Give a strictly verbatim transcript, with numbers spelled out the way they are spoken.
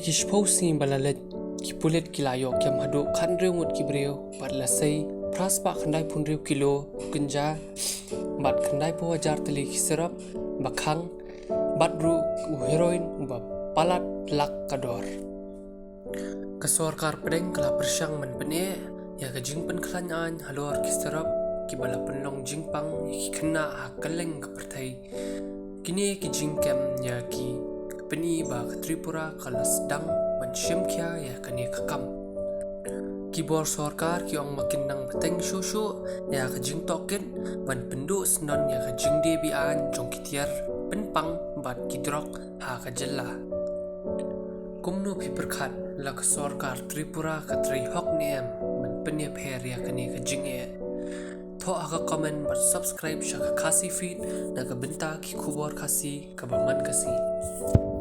Ki shiphew sngi ba la leit, ki pulit ki la ïoh kem haduh khathynriew ngut ki briew bad la sei phra spah khyndai phew hynriew kilo u kynja bad khyndai phew hajar tylli ki sirap ba khang bad ruh u heroin uba palat lak ka dor. Ka sorkar pdeng ka la pyrshang ban pyneh ïa ka jingpynkhlaiñ aiñ halor ki sirap kiba la pynlong jingpang ïa ki khynnah ha kylleng ka pyrthei. Kine ki jingkem ïa ki pyni ba ka Tripura ka la sdang ban shim khia ïa kane ka kam. Ki bor sorkar ki ong ba kin nang bteng shuh shuh ïa ka jingtohkit ban pynduh syndon ïa ka jingdie be-aiñ jong ki tiar pynpang bad ki drok ha ka jylla. Kumno phi pyrkhat, la ka sorkar Tripura ka trei hok ne em ban pynïapher ïa kane ka jingeh? Thoh ha ka comment bad subscribe sha ka Khasi Feed na ka bynta ki khubor Khasi kaba man ka sngi.